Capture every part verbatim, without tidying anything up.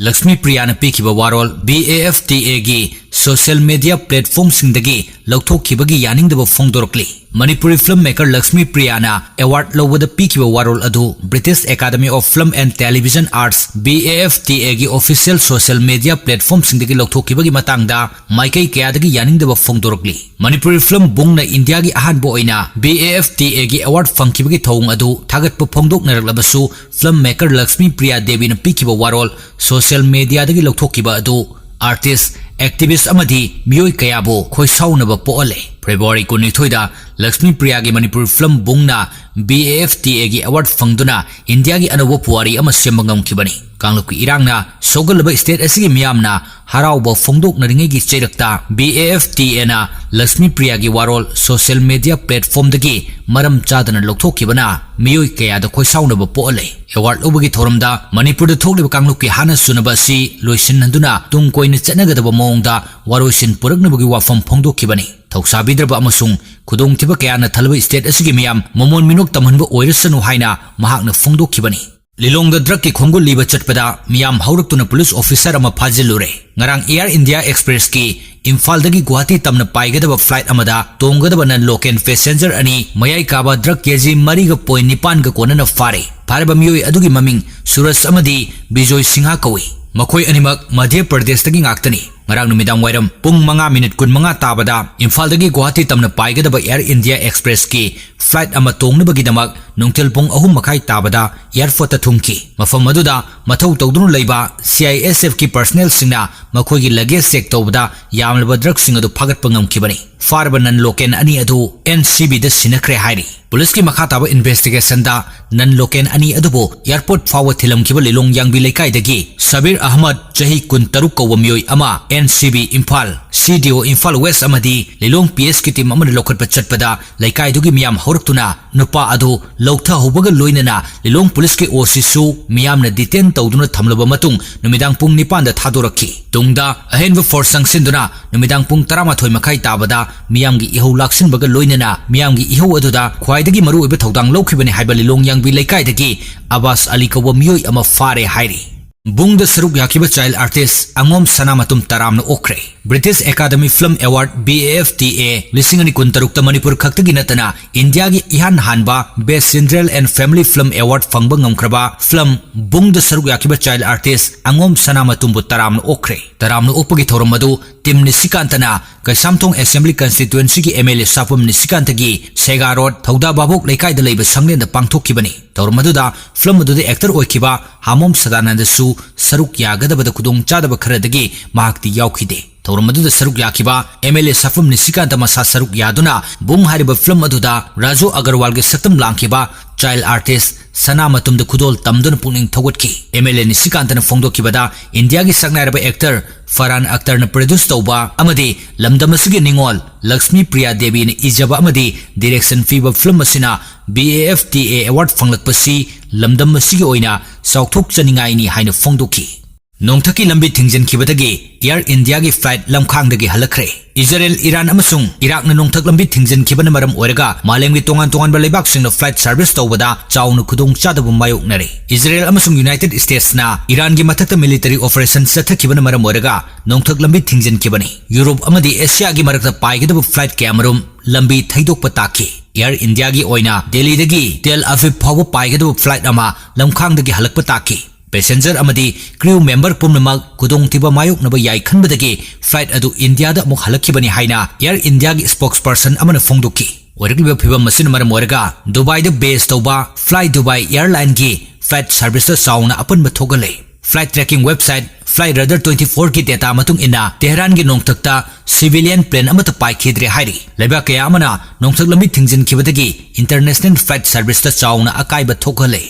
ꯂꯛꯁꯃꯤ ꯄ꯭ꯔꯤꯌꯥꯅ ꯄꯤꯈꯤꯕ ꯋꯥꯔꯣꯜ ꯕꯤ ꯑꯦ ꯑꯦꯐ ꯇꯤ ꯑꯦꯒꯤ ꯁꯣꯁꯤꯌꯦꯜ ꯃꯤꯗꯤꯌꯥ ꯄ꯭ꯂꯦꯠꯐꯣꯔꯝꯁꯤꯡꯗꯒꯤ ꯂꯧꯊꯣꯛꯈꯤꯕꯒꯤ ꯌꯥꯅꯤꯡꯗꯕ ꯐꯣꯡꯗꯣꯔꯛꯂꯤ꯫ ꯃꯅꯤꯄꯨꯔꯤ ꯐꯤꯂꯝ ꯃꯦꯀꯔ ꯂꯛꯁꯃꯤ ꯄ꯭ꯔꯤꯌꯥꯅ ꯑꯦꯋꯥꯔꯗ ꯂꯧꯕꯗ ꯄꯤꯈꯤꯕ ꯋꯥꯔꯣꯜ ꯑꯗꯨ British Academy of Film and Television Arts, B A F T A, ꯒꯤ ꯑꯣꯐꯤꯁꯤꯌꯦꯜ ꯁꯣꯁꯤꯌꯦꯜ ꯃꯤꯗꯤꯌꯥ ꯄ꯭ꯂꯦꯠꯐꯣꯔꯝꯁꯤꯡꯗꯒꯤ ꯂꯧꯊꯣꯛꯈꯤꯕꯒꯤ ꯃꯇꯥꯡꯗ ꯃꯥꯏꯀꯩ ꯀꯌꯥꯗꯒꯤ ꯌꯥꯅꯤꯡꯗꯕ ꯐꯣꯡꯗꯣꯔꯛꯂꯤ꯫ ꯃꯅꯤꯄꯨꯔꯤ ꯐꯤꯂꯝ ꯕꯨꯡꯅ ꯏꯟꯗꯤꯌꯥꯒꯤ ꯑꯍꯥꯟꯕ ꯑꯣꯏꯅ ꯕꯤ ꯑꯦ ꯑꯦꯐ ꯇꯤ ꯑꯦꯒꯤ ꯑꯦꯋꯥꯔꯗ ꯐꯪꯈꯤꯕꯒꯤ ꯊꯧꯑꯣꯡ ꯑꯗꯨ ꯊꯥꯒꯠꯄ ꯐꯣꯡꯗꯣꯛꯅꯔꯛꯂꯕꯁꯨ, ꯐꯤꯂꯝ ꯃꯦꯀꯔ ꯂꯛꯁꯃꯤ ꯄ꯭ꯔꯤꯌꯥ ꯗꯦꯕꯤꯅ ꯄꯤꯈꯤꯕ ꯋꯥꯔꯣꯜ ꯁꯣꯁꯤꯌꯦꯜ ꯃꯤꯗꯤꯌꯥꯗꯒꯤ ꯂꯧꯊꯣꯛꯈꯤꯕ ꯑꯗꯨ ꯑꯥꯔꯇꯤꯁ, ꯑꯦꯛꯇꯤꯚꯤꯁ꯭ꯠ ꯑꯃꯗꯤ ꯃꯤꯑꯣꯏ ꯀꯌꯥꯕꯨ ꯈꯣꯏꯁꯥꯎꯅꯕ ꯄꯣꯛꯍꯜꯂꯦ꯫ ꯐꯦꯕ꯭ꯔꯨꯋꯥꯔꯤ ꯀꯨꯟꯅꯤꯊꯣꯏꯗ ꯂꯛꯁꯃꯤ ꯄ꯭ꯔꯤꯌꯥꯒꯤ ꯃꯅꯤꯄꯨꯔ ꯐꯤꯂꯝ ꯕꯨꯡꯅ ꯕꯤ ꯑꯦ ꯑꯦꯐ ꯇꯤ ꯑꯦꯒꯤ ꯑꯦꯋꯥꯔꯗ ꯐꯪꯗꯨꯅ ꯏꯟꯗꯤꯌꯥꯒꯤ ꯑꯅꯧꯕ ꯄꯨꯋꯥꯔꯤ ꯑꯃ ꯁꯦꯝꯕ ꯉꯝꯈꯤꯕꯅꯤ꯫ ꯀꯥꯡꯂꯨꯞꯀꯤ ꯏꯔꯥꯡꯅ ꯁꯣꯛꯍꯜꯂꯕ ꯁ꯭ꯇꯦꯠ ꯑꯁꯤꯒꯤ ꯃꯤꯌꯥꯝꯅ ꯍꯔꯥꯎꯕ ꯐꯣꯡꯗꯣꯛꯅꯔꯤꯉꯩꯒꯤ ꯆꯩꯔꯛꯇ, ꯕꯤ ꯑꯦ ꯑꯦꯐ ꯇꯤ ꯑꯦꯅ ꯂꯛꯁꯃꯤ ꯄ꯭ꯔꯤꯌꯥꯒꯤ ꯋꯥꯔꯣꯜ ꯁꯣꯁꯤꯌꯦꯜ ꯃꯤꯗꯤꯌꯥ ꯄ꯭ꯂꯦꯠꯐꯣꯔꯝꯗꯒꯤ ꯃꯔꯝ ꯆꯥꯗꯅ ꯂꯧꯊꯣꯛꯈꯤꯕꯅ ꯃꯤꯑꯣꯏ ꯀꯌꯥꯗ ꯈꯣꯏꯁꯥꯎꯅꯕ ꯄꯣꯛꯍꯜꯂꯦ꯫ ꯑꯦꯋꯥꯔꯗ ꯂꯧꯕꯒꯤ ꯊꯧꯔꯝꯗ ꯃꯅꯤꯄꯨꯔꯗ ꯊꯣꯛꯂꯤꯕ ꯀꯥꯡꯂꯨꯞꯀꯤ ꯍꯥꯟꯅ ꯁꯨꯅꯕ ꯑꯁꯤ ꯂꯣꯏꯁꯤꯟꯍꯟꯗꯨꯅ ꯇꯨꯡ ꯀꯣꯏꯅ ꯆꯠꯅꯒꯗꯕ ꯃꯑꯣꯡꯗ ꯋꯥꯔꯣꯏꯁꯤꯟ ꯄꯨꯔꯛꯅꯕꯒꯤ ꯋꯥꯐꯝ ꯐꯣꯡꯗꯣꯛꯈꯤꯕꯅꯤ꯫ ꯊꯧꯁꯥꯕꯤꯗ꯭ꯔꯕ ꯑꯃꯁꯨꯡ ꯈꯨꯗꯣꯡꯊꯤꯕ ꯀꯌꯥꯅ ꯊꯜꯂꯕ ꯁ꯭ꯇꯦꯠ ꯑꯁꯤꯒꯤ ꯃꯤꯌꯥꯝ ꯃꯃꯣꯟ ꯃꯤꯅꯣꯛ ꯇꯝꯍꯟꯕ ꯑꯣꯏꯔꯁꯅꯨ ꯍꯥꯏꯅ ꯃꯍꯥꯛꯅ ꯐꯣꯡꯗꯣꯛꯈꯤꯕꯅꯤ꯫ ꯂꯤꯂꯣꯡꯗ ꯗ꯭ꯔꯒꯀꯤ ꯈꯣꯡꯒꯨꯜ ꯂꯤꯕ ꯆꯠꯄꯗ ꯃꯤꯌꯥꯝ ꯍꯧꯔꯛꯇꯨꯅ ꯄꯨꯂꯤꯁ ꯑꯣꯐꯤꯁꯥꯔ ꯑꯃ ꯐꯥꯖꯤꯜꯂꯨꯔꯦ꯫ ꯉꯔꯥꯡ ꯑꯦꯌꯔ ꯏꯟꯗꯤꯌꯥ ꯑꯦꯛꯁꯄ꯭ꯔꯦꯁꯀꯤ ꯏꯝꯐꯥꯜꯗꯒꯤ ꯒꯨꯋꯥꯍꯥꯇꯤ ꯇꯝꯅ ꯄꯥꯏꯒꯗꯕ ꯐ꯭ꯂꯥꯏꯠ ꯑꯃꯗ ꯇꯣꯡꯒꯗꯕ ꯅꯟ ꯂꯣꯀꯦꯜ ꯄꯦꯁꯦꯟꯖꯔ ꯑꯅꯤ ꯃꯌꯥꯏ ꯀꯥꯕ ꯗ꯭ꯔꯒ ꯀꯦꯖꯤ ꯃꯔꯤꯒ ꯄꯣꯏꯟ ꯅꯤꯄꯥꯟꯒ ꯀꯣꯟꯅꯅ ꯐꯥꯔꯦ꯫ ꯐꯥꯔꯤꯕ ꯃꯤꯑꯣꯏ ꯑꯗꯨꯒꯤ ꯃꯃꯤꯡ ꯁꯨꯔꯖ ꯑꯃꯗꯤ ꯕꯤꯖꯣꯏ ꯁꯤꯡꯍ ꯀꯧꯏ꯫ ꯃꯈꯣꯏ ꯑꯅꯤꯃꯛ ꯃꯙ꯭ꯌ ꯄ꯭ꯔꯗꯦꯁꯇꯒꯤ ꯉꯥꯛꯇꯅꯤ꯫ ꯉꯔꯥꯡ ꯅꯨꯃꯤꯗꯥꯡ ꯋꯥꯏꯔꯝ ꯄꯨꯡ ꯃꯉꯥ ꯃꯤꯅꯤꯠ ꯀꯨꯟꯃꯉꯥ ꯇꯥꯕꯗ ꯏꯝꯐꯥꯜꯗꯒꯤ ꯒꯨꯋꯥꯍꯥꯇꯤ ꯇꯝꯅ ꯄꯥꯏꯒꯗꯕ ꯑꯦꯌꯔ ꯏꯟꯗꯤꯌꯥ ꯑꯦꯛꯁꯄ꯭ꯔꯦꯁꯀꯤ ꯐ꯭ꯂꯥꯏꯠ ꯑꯃ ꯇꯣꯡꯅꯕꯒꯤꯗꯃꯛ ꯅꯨꯡꯊꯤꯜ ꯄꯨꯡ ꯑꯍꯨꯝ ꯃꯈꯥꯏ ꯇꯥꯕꯗ ꯑꯦꯌꯔꯄꯣꯔꯠꯇ ꯊꯨꯡꯈꯤ꯫ ꯃꯐꯝ ꯑꯗꯨꯗ ꯃꯊꯧ ꯇꯧꯗꯨꯅ ꯂꯩꯕ ꯁꯤ ꯑꯥꯏ ꯑꯦꯁ ꯑꯦꯐꯀꯤ ꯄꯔꯁꯅꯦꯜꯁꯤꯡꯅ ꯃꯈꯣꯏꯒꯤ ꯂꯒꯦꯖ ꯆꯦꯛ ꯇꯧꯕꯗ ꯌꯥꯝꯂꯕ ꯗ꯭ꯔꯒꯁꯤꯡ ꯑꯗꯨ ꯐꯥꯒꯠꯄ ꯉꯝꯈꯤꯕꯅꯤ꯫ ꯐꯥꯔꯕ ꯅꯟ ꯂꯣꯀꯦꯜ ꯑꯅꯤ ꯑꯗꯨ ꯑꯦꯟ ꯁꯤ ꯕꯤꯗ ꯁꯤꯟꯅꯈ꯭ꯔꯦ ꯍꯥꯏꯔꯤ꯫ ꯄꯨꯂꯤꯁꯀꯤ ꯃꯈꯥ ꯇꯥꯕ ꯏꯟꯚꯦꯁꯇꯤꯒꯦꯁꯟꯗ ꯅꯟ ꯂꯣꯀꯦꯜ ꯑꯅꯤ ꯑꯗꯨꯕꯨ ꯑꯦꯌꯔꯄꯣꯔꯠ ꯐꯥꯎꯕ ꯊꯤꯜꯂꯝꯈꯤꯕ ꯂꯤꯂꯣꯡ ꯌꯥꯡꯕꯤ ꯂꯩꯀꯥꯏꯗꯒꯤ ꯁꯕꯤꯔ ꯑꯍꯃꯗ, ꯆꯍꯤ ꯀꯨꯟꯇꯔꯨꯛ ꯀꯧꯕ ꯃꯤꯑꯣꯏ ꯑꯃ, ꯑꯦꯟ ꯁꯤ ꯕꯤ ꯏꯝꯐꯥꯜ, ꯁꯤ ꯗꯤ ꯑꯣ ꯏꯝꯐꯥꯜ ꯋꯦꯁ ꯑꯃꯗꯤ ꯂꯤꯂꯣꯡ ꯄꯤ ꯑꯦꯁꯀꯤ ꯇꯤꯝ ꯑꯃꯅ ꯂꯧꯈꯠꯄ ꯆꯠꯄꯗ ꯂꯩꯀꯥꯏꯗꯨꯒꯤ ꯃꯤꯌꯥꯝ ꯍꯧꯔꯛꯇꯨꯅ ꯅꯨꯄꯥ ꯑꯗꯨ ꯂꯧꯊꯍꯧꯕꯒ ꯂꯣꯏꯅꯅ ꯂꯤꯂꯣꯡ ꯄꯨꯂꯤꯁꯀꯤ ꯑꯣ ꯁꯤꯁꯨ ꯃꯤꯌꯥꯝꯅ ꯗꯤꯇꯦꯟ ꯇꯧꯗꯨꯅ ꯊꯝꯂꯕ ꯃꯇꯨꯡ ꯅꯨꯃꯤꯗꯥꯡ ꯄꯨꯡ ꯅꯤꯄꯥꯟꯗ ꯊꯥꯗꯣꯔꯛꯈꯤ꯫ ꯇꯨꯡꯗ ꯑꯍꯦꯟꯕ ꯐꯣꯔꯁ ꯆꯪꯁꯤꯟꯗꯨꯅ ꯅꯨꯃꯤꯗꯥꯡ ꯄꯨꯡ ꯇꯔꯥꯃꯥꯊꯣꯏ ꯃꯈꯥꯏ ꯇꯥꯕꯗ ꯃꯤꯌꯥꯝꯒꯤ ꯏꯍꯧ ꯂꯥꯛꯁꯤꯟꯕꯒ ꯂꯣꯏꯅꯅ ꯃꯤꯌꯥꯝꯒꯤ ꯏꯍꯧ ꯑꯗꯨꯗ ꯈ꯭ꯋꯥꯏꯗꯒꯤ ꯃꯔꯨꯑꯣꯏꯕ ꯊꯧꯗꯥꯡ ꯂꯧꯈꯤꯕꯅꯤ ꯍꯥꯏꯕ ꯂꯤꯂꯣꯡ ꯌꯥꯡꯕꯤ ꯂꯩꯀꯥꯏꯗꯒꯤ ꯑꯕꯥꯁ ꯑꯂꯤ ꯀꯧꯕ ꯃꯤꯑꯣꯏ ꯑꯃ ꯐꯥꯔꯦ ꯍꯥꯏꯔꯤ꯫ ꯕꯨꯡꯗ ꯁꯔꯨꯛ ꯌꯥꯈꯤꯕ child artist ꯑꯉꯣꯝ ꯁꯅꯥꯃꯇꯨꯝ ꯇꯔꯥꯝꯅ ꯑꯣꯛꯈ꯭ꯔꯦ꯫ British Academy Film Award, B A F T A, ꯂꯤꯁꯤꯡ ꯑꯅꯤ ꯀꯨꯟꯇꯔꯨꯛꯇ ꯃꯅꯤꯄꯨꯔ ꯈꯛꯇꯒꯤ ꯅꯠꯇꯅ ꯏꯟꯗꯤꯌꯥꯒꯤ ꯏꯍꯥꯟ ꯍꯥꯟꯕ Best General and Family Film Award ꯐꯪꯕ ꯉꯝꯈ꯭ꯔꯕ film ꯕꯨꯡꯗ ꯁꯔꯨꯛ ꯌꯥꯈꯤꯕ child artist ꯑꯉꯣꯝ ꯁꯅꯥꯃꯇꯨꯝꯕꯨ ꯇꯔꯥꯝꯅ ꯑꯣꯛꯈ꯭ꯔꯦ꯫ ꯇꯔꯥꯝꯅ ꯑꯣꯛꯄꯒꯤ ꯊꯧꯔꯝ ꯑꯗꯨ Team ꯅꯤꯁꯤꯀꯥꯟꯇꯅ ꯀꯩꯁꯥꯝꯊꯣꯡ Assembly Constituencyꯒꯤ M L A ꯁꯥꯐꯝ ꯅꯤꯁꯤꯀꯥꯟꯇꯒꯤ ꯁꯦꯒꯥ ꯔꯣꯗ ꯊꯧꯗꯥ ꯚꯥꯕꯣꯛ ꯂꯩꯀꯥꯏꯗ ꯂꯩꯕ ꯁꯪꯂꯦꯟꯗ ꯄꯥꯡꯊꯣꯛꯈꯤꯕꯅꯤ꯫ ꯊꯧꯔꯝ ꯑꯗꯨꯗ film ꯑꯗꯨꯗ actor ꯑꯣꯏꯈꯤꯕ ꯍꯥꯃꯣꯝ ꯁꯗꯥꯅꯟꯗꯁꯨ ꯁꯔꯨꯛ ꯌꯥꯒꯗꯕꯗ ꯈꯨꯗꯣꯡꯆꯥꯗꯕ ꯈꯔꯗꯒꯤ ꯃꯍꯥꯛꯇꯤ ꯌꯥꯎꯈꯤꯗꯦ꯫ ꯊꯧꯔꯝ ꯑꯗꯨꯗ ꯁꯔꯨꯛ ꯌꯥꯈꯤꯕ M L A ꯁꯥꯐꯝ ꯅꯤꯁꯤꯀꯥꯟꯇ ꯃꯁꯥ ꯁꯔꯨꯛ ꯌꯥꯗꯨꯅ ꯕꯨꯡ ꯍꯥꯏꯔꯤꯕ film ꯑꯗꯨꯗ ꯔꯥꯖꯨ ꯑꯒꯔꯋꯥꯜꯒꯤ ꯁꯛꯇꯝ ꯂꯥꯡꯈꯤꯕ child artist ꯁꯅꯥꯃꯇꯨꯝꯗ ꯈꯨꯗꯣꯜ ꯇꯝꯗꯨꯅ ꯄꯨꯛꯅꯤꯡ ꯊꯧꯒꯠꯈꯤ꯫ M L A ꯅꯤꯁꯤꯀꯥꯟꯇꯅ ꯐꯣꯡꯗꯣꯛꯈꯤꯕꯗ ꯏꯟꯗꯤꯌꯥꯒꯤ ꯁꯛꯅꯥꯏꯔꯕ actor ꯐꯔꯍꯥꯟ ꯑꯈꯇꯔꯅ produce ꯇꯧꯕ ꯑꯃꯗꯤ ꯂꯝꯗꯝ ꯑꯁꯤꯒꯤ ꯅꯤꯉꯣꯜ ꯂꯛꯁꯃꯤ ꯄ꯭ꯔꯤꯌꯥ ꯗꯦꯕꯤꯅ ꯏꯖꯕ ꯑꯃꯗꯤ direction ꯄꯤꯕ film ꯑꯁꯤꯅ B A F T A award ꯐꯪꯂꯛꯄꯁꯤ ꯂꯝꯗꯝ ꯑꯁꯤꯒꯤ ꯑꯣꯏꯅ ꯆꯥꯎꯊꯣꯛꯆꯅꯤꯡꯉꯥꯏꯅꯤ ꯍꯥꯏꯅ ꯐꯣꯡꯗꯣꯛꯈꯤ꯫ ꯅꯣꯡꯊꯛꯀꯤ ꯂꯝꯕꯤ ꯊꯤꯡꯖꯤꯟꯈꯤꯕꯗꯒꯤ Air Indiaꯒꯤ flight ꯂꯝꯈꯥꯡꯗꯒꯤ ꯍꯜꯂꯛꯈ꯭ꯔꯦ꯫ ꯏꯖꯔꯦꯜ, ꯏꯔꯥꯟ ꯑꯃꯁꯨꯡ ꯏꯔꯥꯛꯅ ꯅꯣꯡꯊꯛ ꯂꯝꯕꯤ ꯊꯤꯡꯖꯤꯟꯈꯤꯕꯅ ꯃꯔꯝ ꯑꯣꯏꯔꯒ ꯃꯥꯂꯦꯝꯒꯤ ꯇꯣꯉꯥꯟ ꯇꯣꯉꯥꯟꯕ ꯂꯩꯕꯥꯛꯁꯤꯡꯅ flight service ꯇꯧꯕꯗ ꯆꯥꯎꯅ ꯈꯨꯗꯣꯡꯆꯥꯗꯕ ꯃꯥꯌꯣꯛꯅꯔꯦ꯫ ꯏꯖꯔꯦꯜ ꯑꯃꯁꯨꯡ United Statesꯅ ꯏꯔꯥꯟꯒꯤ ꯃꯊꯛꯇ military operation ꯆꯠꯊꯈꯤꯕꯅ ꯃꯔꯝ ꯑꯣꯏꯔꯒ ꯅꯣꯡꯊꯛ ꯂꯝꯕꯤ ꯊꯤꯡꯖꯤꯟꯈꯤꯕꯅꯤ꯫ ꯌꯨꯔꯣꯞ ꯑꯃꯗꯤ ꯑꯦꯁꯤꯌꯥꯒꯤ ꯃꯔꯛꯇ ꯄꯥꯏꯒꯗꯕ flight ꯀꯌꯥꯃꯔꯨꯝ ꯂꯝꯕꯤ ꯊꯩꯗꯣꯛꯄ ꯇꯥꯈꯤ꯫ Air Indiaꯒꯤ ꯑꯣꯏꯅ ꯗꯦꯜꯂꯤꯗꯒꯤ ꯇꯦꯜ ꯑꯚꯤꯚ ꯐꯥꯎꯕ ꯄꯥꯏꯒꯗꯕ flight ꯑꯃ ꯂꯝꯈꯥꯡꯗꯒꯤ ꯍꯜꯂꯛꯄ ꯇꯥꯈꯤ꯫ Passenger ꯑꯃꯗꯤ crew member ꯄꯨꯝꯅꯃꯛ ꯈꯨꯗꯣꯡꯊꯤꯕ ꯃꯥꯌꯣꯛꯅꯕ ꯌꯥꯏ ꯈꯟꯕꯗꯒꯤ flight ꯑꯗꯨ ꯏꯟꯗꯤꯌꯥꯗ ꯑꯃꯨꯛ ꯍꯜꯂꯛꯈꯤꯕꯅꯤ ꯍꯥꯏꯅ Air Indiaꯒꯤ spokesperson ꯑꯃꯅ ꯐꯣꯡꯗꯣꯛꯈꯤ꯫ ꯑꯣꯏꯔꯛꯂꯤꯕ ꯐꯤꯚꯝ ꯑꯁꯤꯅ ꯃꯔꯝ ꯑꯣꯏꯔꯒ ꯗꯨꯕꯥꯏꯗ base ꯇꯧꯕ Fly Dubai Airlineꯒꯤ flight serviceꯇ ꯆꯥꯎꯅ ꯑꯄꯟꯕ ꯊꯣꯛꯍꯜꯂꯦ꯫ Flight tracking website Flightradar twenty fourꯒꯤ data ꯃꯇꯨꯡ ꯏꯟꯅ ꯇꯦꯍꯔꯥꯟꯒꯤ ꯅꯣꯡꯊꯛꯇ civilian plane ꯑꯃꯠꯇ ꯄꯥꯏꯈꯤꯗ꯭ꯔꯦ ꯍꯥꯏꯔꯤ꯫ ꯂꯩꯕꯥꯛ ꯀꯌꯥ ꯑꯃꯅ ꯅꯣꯡꯊꯛ ꯂꯝꯕꯤ ꯊꯤꯡꯖꯤꯟꯈꯤꯕꯗꯒꯤ international flight serviceꯇ ꯆꯥꯎꯅ ꯑꯀꯥꯏꯕ ꯊꯣꯛꯍꯜꯂꯦ꯫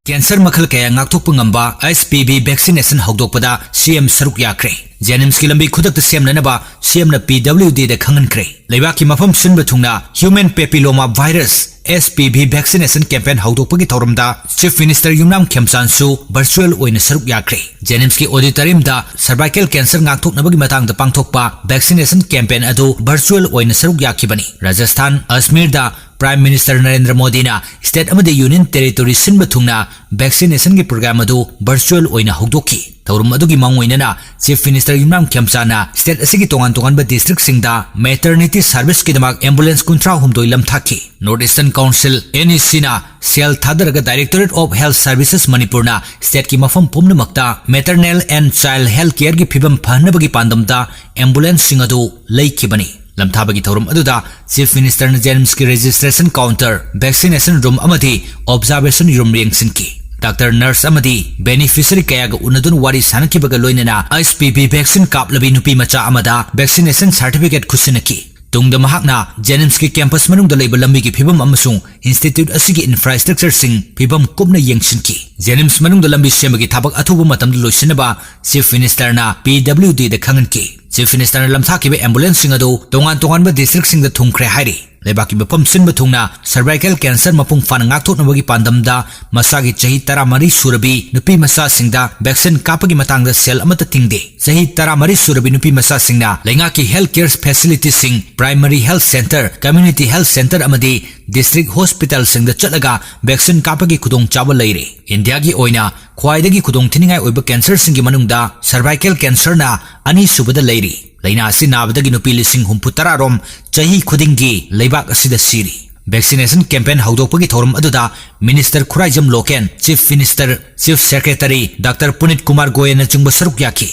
Cancer ꯃꯈꯜ ꯀꯌꯥ ꯉꯥꯛꯊꯣꯛꯄ ꯉꯝꯕ H P V vaccination ꯍꯧꯗꯣꯛꯄꯗ C M ꯁꯔꯨꯛ ꯌꯥꯈ꯭ꯔꯦ꯫ JNIMSꯀꯤ ꯂꯝꯕꯤ ꯈꯨꯗꯛꯇ ꯁꯦꯝꯅꯅꯕ CMꯅ PWDꯗ ꯈꯪꯍꯟꯈ꯭ꯔꯦ꯫ ꯂꯩꯕꯥꯛꯀꯤ ꯃꯐꯝ ꯁꯤꯟꯕ ꯊꯨꯡꯅ human papilloma virus H P V vaccination campaign ꯍꯧꯗꯣꯛꯄꯒꯤ ꯊꯧꯔꯝꯗ Chief Minister ꯌꯨꯝꯅꯥꯝ ꯈꯦꯝꯆꯥꯟꯁꯨ virtual ꯑꯣꯏꯅ ꯁꯔꯨꯛ ꯌꯥꯈ꯭ꯔꯦ꯫ JNIMSꯀꯤ auditoriumꯗ cervical cancer ꯉꯥꯛꯊꯣꯛꯅꯕꯒꯤ ꯃꯇꯥꯡꯗ ꯄꯥꯡꯊꯣꯛꯄ vaccination campaign ꯑꯗꯨ virtual ꯑꯣꯏꯅ ꯁꯔꯨꯛ ꯌꯥꯈꯤꯕꯅꯤ꯫ ꯔꯥꯖꯁꯊꯥꯟ, ꯑꯖꯃꯤꯔꯗ Prime Minister ꯅꯔꯦꯟꯗ꯭ꯔ ꯃꯣꯗꯤꯅ state ꯑꯃꯗꯤ union territory ꯁꯤꯟꯕ ꯊꯨꯡꯅ vaccinationꯒꯤ program ꯑꯗꯨ virtual ꯑꯣꯏꯅ ꯍꯧꯗꯣꯛꯈꯤ꯫ ꯊꯧꯔꯝ ꯑꯗꯨꯒꯤ ꯃꯥꯡꯑꯣꯏꯅꯅ Chief Minister ꯌꯨꯝꯅꯥꯝ ꯈꯦꯝꯆꯥꯅ state ꯑꯁꯤꯒꯤ ꯇꯣꯉꯥꯟ ꯇꯣꯉꯥꯟꯕ districtꯁꯤꯡꯗ maternity serviceꯀꯤꯗꯃꯛ ambulance ꯀꯨꯟꯊ꯭ꯔꯥ ꯍꯨꯝꯗꯣꯏ ꯂꯝꯊꯥꯈꯤ꯫ North Eastern Council, NECꯅ ꯁꯦꯜ ꯊꯥꯗꯔꯒ Directorate of Health Services ꯃꯅꯤꯄꯨꯔꯅ stateꯀꯤ ꯃꯐꯝ ꯄꯨꯝꯅꯃꯛꯇ maternal and child health careꯒꯤ ꯐꯤꯕꯝ ꯐꯍꯟꯅꯕꯒꯤ ꯄꯥꯟꯗꯝꯗ ambulanceꯁꯤꯡ ꯑꯗꯨ ꯂꯩꯈꯤꯕꯅꯤ꯫ ꯂꯝꯊꯥꯕꯒꯤ ꯊꯧꯔꯝ ꯑꯗꯨꯗ Chief Ministerꯅ JNIMSꯀꯤ registration counter, vaccination room ꯑꯃꯗꯤ observation room ꯌꯦꯡꯁꯤꯟꯈꯤ꯫ Doctor, nurse ꯑꯃꯗꯤ beneficiary ꯀꯌꯥꯒ ꯎꯅꯗꯨꯅ ꯋꯥꯔꯤ ꯁꯥꯟꯅꯈꯤꯕꯒ ꯂꯣꯏꯅꯅ HPV vaccine ꯀꯥꯞꯂꯕꯤ ꯅꯨꯄꯤ ꯃꯆꯥ ꯑꯃꯗ vaccination certificate ꯈꯨꯠꯁꯤꯟꯅꯈꯤ꯫ ꯇꯨꯡꯗ ꯃꯍꯥꯛꯅ JNIMSꯀꯤ campus ꯃꯅꯨꯡꯗ ꯂꯩꯕ ꯂꯝꯕꯤꯒꯤ ꯐꯤꯕꯝ ꯑꯃꯁꯨꯡ institute ꯑꯁꯤꯒꯤ infrastructureꯁꯤꯡ ꯐꯤꯕꯝ ꯀꯨꯞꯅ ꯌꯦꯡꯁꯤꯟꯈꯤ꯫ JNIMS ꯃꯅꯨꯡꯗ ꯂꯝꯕꯤ ꯁꯦꯝꯕꯒꯤ ꯊꯕꯛ ꯑꯊꯨꯕ ꯃꯇꯝꯗ ꯂꯣꯏꯁꯤꯟꯅꯕ Chief Ministerꯅ PWDꯗ ꯈꯪꯍꯟꯈꯤ꯫ Chief Ministerꯅ ꯂꯝꯊꯥꯈꯤꯕ ambulanceꯁꯤꯡ ꯑꯗꯨ ꯇꯣꯉꯥꯟ ꯇꯣꯉꯥꯟꯕ districtꯁꯤꯡꯗ ꯊꯨꯡꯈ꯭ꯔꯦ ꯍꯥꯏꯔꯤ꯫ ꯂꯩꯕꯥꯛꯀꯤ ꯃꯐꯝ ꯁꯤꯟꯕ ꯊꯨꯡꯅ cervical cancer ꯃꯄꯨꯡ ꯐꯥꯅ ꯉꯥꯛꯊꯣꯛꯅꯕꯒꯤ ꯄꯥꯟꯗꯝꯗ ꯃꯁꯥꯒꯤ ꯆꯍꯤ ꯇꯔꯥꯃꯔꯤ ꯁꯨꯔꯕꯤ ꯅꯨꯄꯤ ꯃꯆꯥꯁꯤꯡꯗ vaccine ꯀꯥꯞꯄꯒꯤ ꯃꯇꯥꯡꯗ ꯁꯦꯜ ꯑꯃꯠꯇ ꯇꯤꯡꯗꯦ꯫ ꯆꯍꯤ ꯇꯔꯥꯃꯔꯤ ꯁꯨꯔꯕꯤ ꯅꯨꯄꯤ ꯃꯆꯥꯁꯤꯡꯅ ꯂꯩꯉꯥꯛꯀꯤ health care facilityꯁꯤꯡ, primary health centre, community health centre ꯑꯃꯗꯤ district hospitalꯁꯤꯡꯗ ꯆꯠꯂꯒ vaccine ꯀꯥꯞꯄꯒꯤ ꯈꯨꯗꯣꯡꯆꯥꯕ ꯂꯩꯔꯦ꯫ ꯏꯟꯗꯤꯌꯥꯒꯤ ꯑꯣꯏꯅ ꯈ꯭ꯋꯥꯏꯗꯒꯤ ꯈꯨꯗꯣꯡꯊꯤꯅꯤꯡꯉꯥꯏ ꯑꯣꯏꯕ cancerꯁꯤꯡꯒꯤ ꯃꯅꯨꯡꯗ cervical cancerꯅ ꯑꯅꯤꯁꯨꯕꯗ ꯂꯩꯔꯤ꯫ ꯂꯥꯏꯅꯥ ꯑꯁꯤ ꯅꯥꯕꯗꯒꯤ ꯅꯨꯄꯤ ꯂꯤꯁꯤꯡ ꯍꯨꯝꯐꯨ ꯇꯔꯥ ꯔꯣꯝ ꯆꯍꯤ ꯈꯨꯗꯤꯡꯒꯤ ꯂꯩꯕꯥꯛ ꯑꯁꯤꯗ ꯁꯤꯔꯤ꯫ Vaccination campaign ꯍꯧꯗꯣꯛꯄꯒꯤ ꯊꯧꯔꯝ ꯑꯗꯨꯗ Minister Khuraijam Loken, Chief Minister, Chief Secretary Doctor Punit Kumar ꯒꯣꯌꯜꯅꯆꯤꯡꯕ ꯁꯔꯨꯛ ꯌꯥꯈꯤ꯫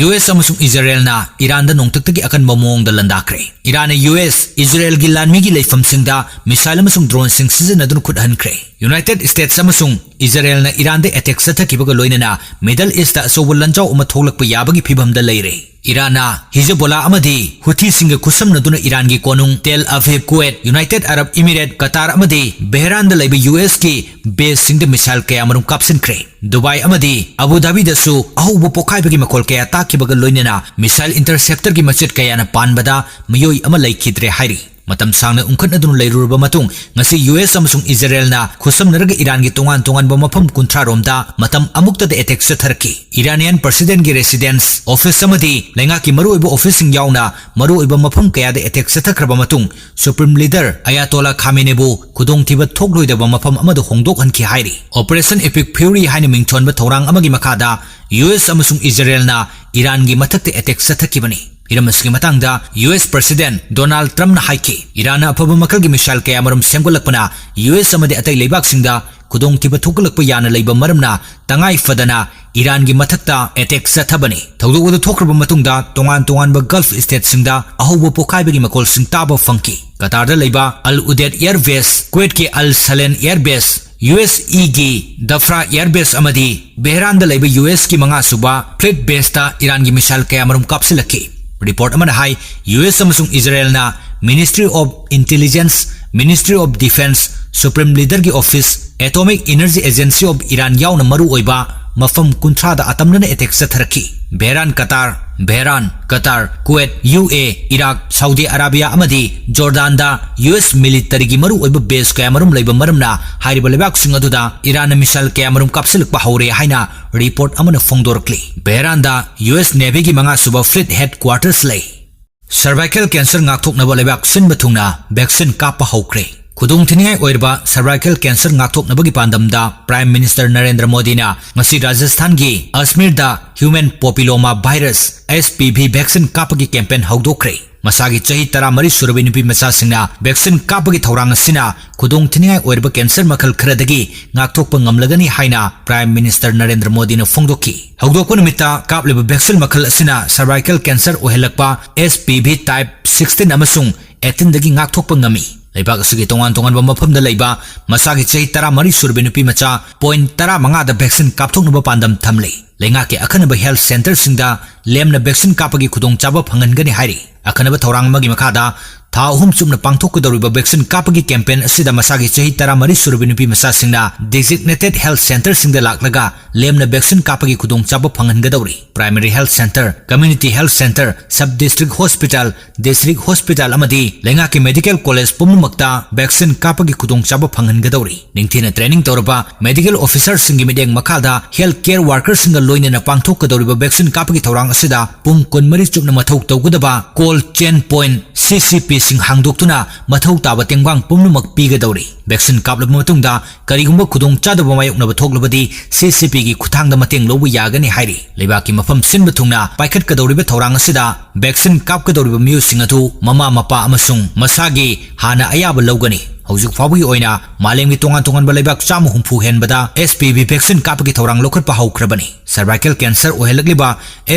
US ꯑꯃꯁꯨꯡ ꯏꯖꯔꯦꯜꯅ ꯏꯔꯥꯟꯗ ꯅꯣꯡꯊꯛꯇꯒꯤ ꯑꯀꯟꯕ ꯃꯑꯣꯡꯗ ꯂꯥꯟꯗꯥꯈ꯭ꯔꯦ꯫ ꯏꯔꯥꯟꯅ US, ꯏꯖꯔꯦꯜꯒꯤ ꯂꯥꯟꯃꯤꯒꯤ ꯂꯩꯐꯝꯁꯤꯡꯗ missile ꯑꯃꯁꯨꯡ droneꯁꯤꯡ ꯁꯤꯖꯤꯟꯅꯗꯨꯅ ꯈꯨꯠ ꯍꯟꯈ꯭ꯔꯦ꯫ United States ꯑꯃꯁꯨꯡ ꯏꯖꯔꯦꯜꯅ ꯏꯔꯥꯟꯗ attack ꯆꯠꯊꯈꯤꯕꯒ ꯂꯣꯏꯅꯅ Middle Eastꯇ ꯑꯆꯧꯕ ꯂꯥꯟꯖꯥꯎ ꯑꯃ ꯊꯣꯛꯂꯛꯄ ꯌꯥꯕꯒꯤ ꯐꯤꯚꯝꯗ ꯂꯩꯔꯦ꯫ ꯏꯔꯥꯟꯅ ꯍꯤꯖꯕꯣꯂꯥ ꯑꯃꯗꯤ ꯍꯨꯊꯤꯁꯤꯡꯒ ꯈꯨꯠꯁꯝꯅꯗꯨꯅ ꯏꯔꯥꯟꯒꯤ ꯀꯣꯅꯨꯡ ꯇꯦꯜ ꯑꯚꯤꯚ, ꯀꯨꯋꯦꯠ, United Arab Emirates, ꯀꯇꯥꯔ ꯑꯃꯗꯤ ꯕꯦꯍꯔꯥꯟꯗ ꯂꯩꯕ USꯀꯤ baseꯁꯤꯡꯗ missile ꯀꯌꯥ ꯃꯔꯨꯝ ꯀꯥꯞꯁꯤꯟꯈ꯭ꯔꯦ꯫ ꯗꯨꯕꯥꯏ ꯑꯃꯗꯤ ꯑꯕꯨ ꯙꯥꯕꯤꯗꯁꯨ ꯑꯍꯧꯕ ꯄꯣꯈꯥꯏꯕꯒꯤ ꯃꯈꯣꯜ ꯀꯌꯥ ꯇꯥꯈꯤꯕꯒ ꯂꯣꯏꯅꯅ missile interceptorꯒꯤ ꯃꯆꯦꯠ ꯀꯌꯥꯅ ꯄꯥꯟꯕꯗ ꯃꯤꯑꯣꯏ ꯑꯃ ꯂꯩꯈꯤꯗ꯭ꯔꯦ ꯍꯥꯏꯔꯤ꯫ ꯃꯇꯝ ꯁꯥꯡꯅ ꯎꯪꯈꯠꯅꯗꯨꯅ ꯂꯩꯔꯨꯔꯕ ꯃꯇꯨꯡ, ꯉꯁꯤ ꯌꯨ ꯑꯦꯁ ꯑꯃꯁꯨꯡ ꯏꯖꯔꯦꯜꯅ ꯈꯨꯠꯁꯝꯅꯔꯒ ꯏꯔꯥꯟꯒꯤ ꯇꯣꯉꯥꯟ ꯇꯣꯉꯥꯟꯕ ꯃꯐꯝ ꯀꯨꯟꯊ꯭ꯔꯥ ꯔꯣꯝꯗ ꯃꯇꯝ ꯑꯃꯨꯛꯇꯗ ꯑꯦꯇꯦꯛ ꯆꯠꯊꯔꯛꯈꯤ꯫ ꯏꯔꯥꯅꯤꯌꯥꯟ ꯄ꯭ꯔꯁꯤꯗꯦꯟꯒꯤ ꯔꯦꯁꯤꯗꯦꯟꯁ, ꯑꯣꯐꯤꯁ ꯑꯃꯗꯤ ꯂꯩꯉꯥꯛꯀꯤ ꯃꯔꯨꯑꯣꯏꯕ ꯑꯣꯐꯤꯁꯁꯤꯡ ꯌꯥꯎꯅ ꯃꯔꯨꯑꯣꯏꯕ ꯃꯐꯝ ꯀꯌꯥꯗ ꯑꯦꯇꯦꯛ ꯆꯠꯊꯈ꯭ꯔꯕ ꯃꯇꯨꯡ, ꯁꯨꯄ꯭ꯔꯤꯝ ꯂꯤꯗꯔ ꯑꯌꯥꯇꯣꯂꯥ ꯈꯥꯃꯦꯅꯦꯕꯨ ꯈꯨꯗꯣꯡꯊꯤꯕ ꯊꯣꯛꯂꯣꯏꯗꯕ ꯃꯐꯝ ꯑꯃꯗ ꯍꯣꯡꯗꯣꯛꯍꯟꯈꯤ ꯍꯥꯏꯔꯤ꯫ ꯑꯣꯄꯔꯦꯁꯟ ꯏꯄꯤꯛ ꯐ꯭ꯌꯨꯔꯤ ꯍꯥꯏꯅ ꯃꯤꯡꯊꯣꯟꯕ ꯊꯧꯔꯥꯡ ꯑꯃꯒꯤ ꯃꯈꯥꯗ ꯌꯨ ꯑꯦꯁ ꯑꯃꯁꯨꯡ ꯏꯖꯔꯦꯜꯅ ꯏꯔꯥꯟꯒꯤ ꯃꯊꯛꯇ ꯑꯦꯇꯦꯛ ꯆꯠꯊꯈꯤꯕꯅꯤ꯫ ꯍꯤꯔꯝ ꯑꯁꯤꯒꯤ ꯃꯇꯥꯡꯗ ꯌꯨ ꯑꯦꯁ ꯄ꯭ꯔꯁꯤꯗꯦꯟ ꯗꯣꯅꯥꯜꯗ ꯇ꯭ꯔꯝꯞꯅ ꯍꯥꯏꯈꯤ, ꯏꯔꯥꯟꯅ ꯑꯐꯕ ꯃꯈꯜꯒꯤ ꯃꯤꯁꯥꯏꯜ ꯀꯌꯥꯃꯔꯨꯝ ꯁꯦꯝꯒꯠꯂꯛꯄꯅ ꯌꯨ ꯑꯦꯁ ꯑꯃꯗꯤ ꯑꯇꯩ ꯂꯩꯕꯥꯛꯁꯤꯡꯗ ꯈꯨꯗꯣꯡꯊꯤꯕ ꯊꯣꯛꯂꯛꯄ ꯌꯥꯅ ꯂꯩꯕ ꯃꯔꯝꯅ ꯇꯉꯥꯏ ꯐꯗꯅ ꯏꯔꯥꯟꯒꯤ ꯃꯊꯛꯇ ꯑꯦꯇꯦꯛ ꯆꯠꯊꯕꯅꯤ꯫ ꯊꯧꯗꯣꯛ ꯑꯗꯨ ꯊꯣꯛꯈ꯭ꯔꯕ ꯃꯇꯨꯡꯗ ꯇꯣꯉꯥꯟ ꯇꯣꯉꯥꯟꯕ ꯒꯜꯐ ꯁ꯭ꯇꯦꯠꯁꯤꯡꯗ ꯑꯍꯧꯕ ꯄꯣꯈꯥꯏꯕꯒꯤ ꯃꯈꯣꯜꯁꯤꯡ ꯇꯥꯕ ꯐꯪꯈꯤ꯫ ꯀꯇꯥꯔꯗ ꯂꯩꯕ ꯑꯜ ꯎꯗꯦꯗ ꯑꯦꯌꯔ ꯕꯦꯁ, ꯀꯨꯋꯦꯠꯀꯤ ꯑꯜ ꯁꯂꯦꯟ ꯑꯦꯌꯔ ꯕꯦꯁ, ꯌꯨ ꯑꯦꯁ ꯏꯒꯤ ꯗꯐ꯭ꯔꯥ ꯑꯦꯌꯔ ꯕꯦꯁ ꯑꯃꯗꯤ ꯕꯦꯍꯔꯥꯟꯗ ꯂꯩꯕ ꯌꯨ ꯑꯦꯁꯀꯤ ꯃꯉꯥꯁꯨꯕ ꯐ꯭ꯂꯤꯠ ꯕꯦꯁꯇ ꯏꯔꯥꯟꯒꯤ ꯃꯤꯁꯥꯏꯜ ꯀꯌꯥꯃꯔꯨꯝ ꯀꯥꯞꯁꯤꯜꯂꯛꯈꯤ꯫ ꯔꯤꯄꯣꯔꯠ ꯑꯃꯅ ꯍꯥꯏ, ꯌꯨ ꯑꯦꯁ ꯑꯃꯁꯨꯡ ꯏꯖꯔꯦꯜꯅ Ministry of Intelligence, Ministry of Defence, Supreme Leaderꯒꯤ office, Atomic Energy Agency of Iran ꯌꯥꯎꯅ ꯃꯔꯨꯑꯣꯏꯕ ꯃꯐꯝ ꯀꯨꯟꯊ꯭ꯔꯥꯗ ꯑꯇꯝꯅꯅ ꯑꯦꯇꯦꯛ ꯆꯠꯊꯔꯛꯈꯤ꯫ ꯕꯦꯍꯔꯥꯟ ꯀꯇꯥꯔ, ꯕꯦꯍꯔꯥꯟ, ꯀꯇꯥꯔ, ꯀꯨꯋꯦꯠ, ꯌꯨ ꯑꯦ, ꯏꯔꯥꯛ, ꯁꯥꯎꯗꯤ ꯑꯔꯥꯕꯤꯌꯥ ꯑꯃꯗꯤ ꯖꯣꯔꯗꯥꯟꯗ ꯌꯨ ꯑꯦꯁ ꯃꯤꯂꯤꯇꯔꯤꯒꯤ ꯃꯔꯨꯑꯣꯏꯕ ꯕꯦꯁ ꯀꯌꯥꯃꯔꯨꯝ ꯂꯩꯕ ꯃꯔꯝꯅ ꯍꯥꯏꯔꯤꯕ ꯂꯩꯕꯥꯛꯁꯤꯡ ꯑꯗꯨꯗ ꯏꯔꯥꯟꯅ ꯃꯤꯁꯥꯏꯜ ꯀꯌꯥꯃꯔꯨꯝ ꯀꯥꯞꯁꯤꯜꯂꯛꯄ ꯍꯧꯔꯦ ꯍꯥꯏꯅ ꯔꯤꯄꯣꯔꯠ ꯑꯃꯅ ꯐꯣꯡꯗꯣꯔꯛꯂꯤ꯫ ꯕꯦꯍꯔꯥꯟꯗ ꯌꯨ ꯑꯦꯁ ꯅꯦꯚꯤꯒꯤ ꯃꯉꯥꯁꯨꯕ ꯐ꯭ꯂꯤꯠ ꯍꯦꯗ ꯀ꯭ꯋꯥꯔꯇꯔꯁ ꯂꯩ꯫ ꯁꯔꯚꯥꯏꯀꯦꯜ ꯀꯦꯟꯁꯔ ꯉꯥꯛꯊꯣꯛꯅꯕ ꯂꯩꯕꯥꯛ ꯁꯤꯟꯕ ꯊꯨꯡꯅ ꯚꯦꯛꯁꯤꯟ ꯀꯥꯞꯄ ꯍꯧꯈ꯭ꯔꯦ꯫ ꯈꯨꯗꯣꯡꯊꯤꯅꯤꯡꯉꯥꯏ ꯑꯣꯏꯔꯕ ꯁꯔꯚꯥꯏꯀꯦꯜ ꯀꯦꯟꯁꯔ ꯉꯥꯛꯊꯣꯛꯅꯕꯒꯤ ꯄꯥꯟꯗꯝꯗ ꯄ꯭ꯔꯥꯏꯝ ꯃꯤꯅꯤꯁꯇꯔ ꯅꯔꯦꯟꯗ꯭ꯔ ꯃꯣꯗꯤꯅ ꯉꯁꯤ ꯔꯥꯖꯁꯊꯥꯟꯒꯤ ꯑꯖꯃꯤꯔꯗ human papilloma virus, S P V, vaccine ꯀꯥꯞꯄꯒꯤ ꯀꯦꯝꯄꯦꯟ ꯍꯧꯗꯣꯛꯈ꯭ꯔꯦ꯫ ꯃꯁꯥꯒꯤ ꯆꯍꯤ ꯇꯔꯥꯃꯔꯤ ꯁꯨꯔꯕꯤ ꯅꯨꯄꯤ ꯃꯆꯥꯁꯤꯡꯅ ꯚꯦꯛꯁꯤꯟ ꯀꯥꯞꯄꯒꯤ ꯊꯧꯔꯥꯡ ꯑꯁꯤꯅ ꯈꯨꯗꯣꯡꯊꯤꯅꯤꯡꯉꯥꯏ ꯑꯣꯏꯔꯕ ꯀꯦꯟꯁꯔ ꯃꯈꯜ ꯈꯔꯗꯒꯤ ꯉꯥꯛꯊꯣꯛꯄ ꯉꯝꯂꯒꯅꯤ ꯍꯥꯏꯅ ꯄ꯭ꯔꯥꯏꯝ ꯃꯤꯅꯤꯁꯇꯔ ꯅꯔꯦꯟꯗ꯭ꯔ ꯃꯣꯗꯤꯅ ꯐꯣꯡꯗꯣꯛꯈꯤ꯫ ꯍꯧꯗꯣꯛꯄ ꯅꯨꯃꯤꯠꯇ ꯀꯥꯞꯂꯤꯕ ꯚꯦꯛꯁꯤꯟ ꯃꯈꯜ ꯑꯁꯤꯅ ꯁꯔꯚꯥꯏꯀꯦꯜ ꯀꯦꯟꯁꯔ ꯑꯣꯏꯍꯜꯂꯛꯄ ꯑꯦꯁ ꯄꯤ ꯚꯤ ꯇꯥꯏꯞ ꯁꯤꯛꯁꯇꯤꯟ ꯑꯃꯁꯨꯡ ꯑꯩꯠꯇꯤꯟꯗꯒꯤ ꯉꯥꯛꯊꯣꯛꯄ ꯉꯝꯃꯤ꯫ ꯂꯩꯕꯥꯛ ꯑꯁꯤꯒꯤ ꯇꯣꯉꯥꯟ ꯇꯣꯉꯥꯟꯕ ꯃꯐꯝꯗ ꯂꯩꯕ ꯃꯁꯥꯒꯤ ꯆꯍꯤ ꯇꯔꯥꯃꯔꯤ ꯁꯨꯔꯕꯤ ꯅꯨꯄꯤ ꯃꯆꯥ ꯄꯣꯏꯟꯠ ꯇꯔꯥꯃꯉꯥꯗ ꯚꯦꯛꯁꯤꯟ ꯀꯥꯞꯊꯣꯛꯅꯕ ꯄꯥꯟꯗꯝ ꯊꯝꯂꯤ꯫ ꯂꯩꯉꯥꯛꯀꯤ ꯑꯈꯟꯅꯕ ꯍꯦꯜꯊ ꯁꯦꯟꯇꯔꯁꯤꯡꯗ ꯂꯦꯝꯅ ꯚꯦꯛꯁꯤꯟ ꯀꯥꯞꯄꯒꯤ ꯈꯨꯗꯣꯡꯆꯥꯕ ꯐꯪꯍꯟꯒꯅꯤ ꯍꯥꯏꯔꯤ꯫ ꯑꯈꯟꯅꯕ ꯊꯧꯔꯥꯡ ꯑꯃꯒꯤ ꯃꯈꯥꯗ ꯊꯥ ꯑꯍꯨꯝ ꯆꯨꯞꯅ ꯄꯥꯡꯊꯣꯛꯀꯗꯧꯔꯤꯕ vaccine ꯀꯥꯞꯄꯒꯤ campaign ꯑꯁꯤꯗ ꯃꯁꯥꯒꯤ ꯆꯍꯤ ꯇꯔꯥꯃꯔꯤ ꯁꯨꯔꯕꯤ ꯅꯨꯄꯤ ꯃꯆꯥꯁꯤꯡꯅ designated health centreꯁꯤꯡꯗ ꯂꯥꯛꯂꯒ ꯂꯦꯝꯅ vaccine ꯀꯥꯞꯄꯒꯤ ꯈꯨꯗꯣꯡꯆꯥꯕ ꯐꯪꯍꯟꯒꯗꯧꯔꯤ꯫ Primary health centre, community health centre, sub district hospital, district hospital ꯑꯃꯗꯤ ꯂꯩꯉꯥꯛꯀꯤ medical college ꯄꯨꯝꯅꯃꯛꯇ vaccine ꯀꯥꯞꯄꯒꯤ ꯈꯨꯗꯣꯡꯆꯥꯕ ꯐꯪꯍꯟꯒꯗꯧꯔꯤ꯫ ꯅꯤꯡꯊꯤꯅ training ꯇꯧꯔꯕ medical officerꯁꯤꯡꯒꯤ ꯃꯤꯠꯌꯦꯡ ꯃꯈꯥꯗ health care workerꯁꯤꯡꯒ ꯂꯣꯏꯅꯅ ꯄꯥꯡꯊꯣꯛꯀꯗꯧꯔꯤꯕ vaccine ꯀꯥꯞꯄꯒꯤ ꯊꯧꯔꯥꯡ ꯑꯁꯤꯗ ꯄꯨꯡ ꯀꯨꯟꯃꯔꯤ ꯆꯨꯞꯅ ꯃꯊꯧ ꯇꯧꯒꯗꯕ cold chain point CCPꯁꯤꯡ ꯍꯥꯡꯗꯣꯛꯇꯨꯅ ꯃꯊꯧ ꯇꯥꯕ ꯇꯦꯡꯕꯥꯡ ꯄꯨꯝꯅꯃꯛ ꯄꯤꯒꯗꯧꯔꯤ꯫ Vaccine ꯀꯥꯞꯂꯕ ꯃꯇꯨꯡꯗ ꯀꯔꯤꯒꯨꯝꯕ ꯈꯨꯗꯣꯡꯆꯥꯗꯕ ꯃꯥꯌꯣꯛꯅꯕ ꯊꯣꯛꯂꯕꯗꯤ CCPꯒꯤ ꯈꯨꯠꯊꯥꯡꯗ ꯃꯇꯦꯡ ꯂꯧꯕ ꯌꯥꯒꯅꯤ ꯍꯥꯏꯔꯤ꯫ ꯂꯩꯕꯥꯛꯀꯤ ꯃꯐꯝ ꯁꯤꯟꯕ ꯊꯨꯡꯅ ꯄꯥꯏꯈꯠꯀꯗꯧꯔꯤꯕ ꯊꯧꯔꯥꯡ ꯑꯁꯤꯗ vaccine ꯀꯥꯞꯀꯗꯧꯔꯤꯕ ꯃꯤꯑꯣꯏꯁꯤꯡ ꯑꯗꯨ ꯃꯃꯥ ꯃꯄꯥ ꯑꯃꯁꯨꯡ ꯃꯁꯥꯒꯤ ꯍꯥꯟꯅ ꯑꯌꯥꯕ ꯂꯧꯒꯅꯤ꯫ ꯍꯧꯖꯤꯛ ꯐꯥꯎꯕꯒꯤ ꯑꯣꯏꯅ ꯃꯥꯂꯦꯝꯒꯤ ꯇꯣꯉꯥꯟ ꯇꯣꯉꯥꯟꯕ ꯂꯩꯕꯥꯛ ꯆꯥꯝꯃ ꯍꯨꯝꯐꯨ ꯍꯦꯟꯕꯗ HPV vaccine ꯀꯥꯞꯄꯒꯤ ꯊꯧꯔꯥꯡ ꯂꯧꯈꯠꯄ ꯍꯧꯈ꯭ꯔꯕꯅꯤ꯫ Cervical cancer ꯑꯣꯏꯍꯜꯂꯛꯂꯤꯕ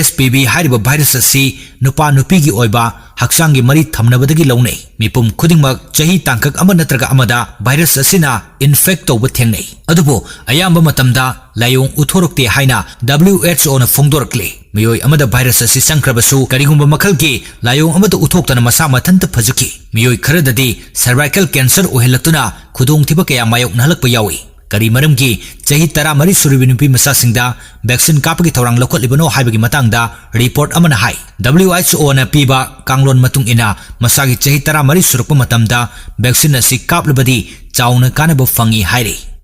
HPV ꯍꯥꯏꯔꯤꯕ virus ꯑꯁꯤ ꯅꯨꯄꯥ ꯅꯨꯄꯤꯒꯤ ꯑꯣꯏꯕ ꯍꯛꯆꯥꯡꯒꯤ ꯃꯔꯤ ꯊꯝꯅꯕꯗꯒꯤ ꯂꯧꯅꯩ꯫ ꯃꯤꯄꯨꯝ ꯈꯨꯗꯤꯡꯃꯛ ꯆꯍꯤ ꯇꯥꯡꯀꯛ ꯑꯃ ꯅꯠꯇ꯭ꯔꯒ ꯑꯃꯗ virus ꯑꯁꯤꯅ infect ꯇꯧꯕ ꯊꯦꯡꯅꯩ꯫ ꯑꯗꯨꯕꯨ ꯑꯌꯥꯝꯕ ꯃꯇꯝꯗ ꯂꯥꯏꯑꯣꯡ ꯎꯠꯊꯣꯔꯛꯇꯦ ꯍꯥꯏꯅ WHOꯅ ꯐꯣꯡꯗꯣꯔꯛꯂꯤ꯫ ꯃꯤꯑꯣꯏ ꯑꯃꯗ virus ꯑꯁꯤ ꯆꯪꯈ꯭ꯔꯕꯁꯨ ꯀꯔꯤꯒꯨꯝꯕ ꯃꯈꯜꯒꯤ ꯂꯥꯏꯑꯣꯡ ꯑꯃꯠꯇ ꯎꯠꯊꯣꯛꯇꯅ ꯃꯁꯥ ꯃꯊꯟꯇ ꯐꯖꯈꯤ꯫ ꯃꯤꯑꯣꯏ ꯈꯔꯗꯗꯤ cervical cancer ꯑꯣꯏꯍꯜꯂꯛꯇꯨꯅ ꯈꯨꯗꯣꯡꯊꯤꯕ ꯀꯌꯥ ꯃꯥꯌꯣꯛꯅꯍꯜꯂꯛꯄ ꯌꯥꯎꯏ꯫ ꯀꯔꯤ ꯃꯔꯝꯒꯤ ꯆꯍꯤ ꯇꯔꯥꯃꯔꯤ ꯁꯨꯔꯕꯤ ꯅꯨꯄꯤ ꯃꯆꯥꯁꯤꯡꯗ vaccine ꯀꯥꯞꯄꯒꯤ ꯊꯧꯔꯥꯡ ꯂꯧꯈꯠꯂꯤꯕꯅꯣ ꯍꯥꯏꯕꯒꯤ ꯃꯇꯥꯡꯗ report ꯑꯃꯅ ꯍꯥꯏ, WHOꯅ ꯄꯤꯕ ꯀꯥꯡꯂꯣꯟ ꯃꯇꯨꯡ ꯏꯟꯅ ꯃꯁꯥꯒꯤ ꯆꯍꯤ ꯇꯔꯥꯃꯔꯤ ꯁꯨꯔꯛꯄ ꯃꯇꯝꯗ vaccine ꯑꯁꯤ ꯀꯥꯞꯂꯕꯗꯤ ꯆꯥꯎꯅ ꯀꯥꯟꯅꯕ ꯐꯪꯏ ꯍꯥꯏꯔꯤ꯫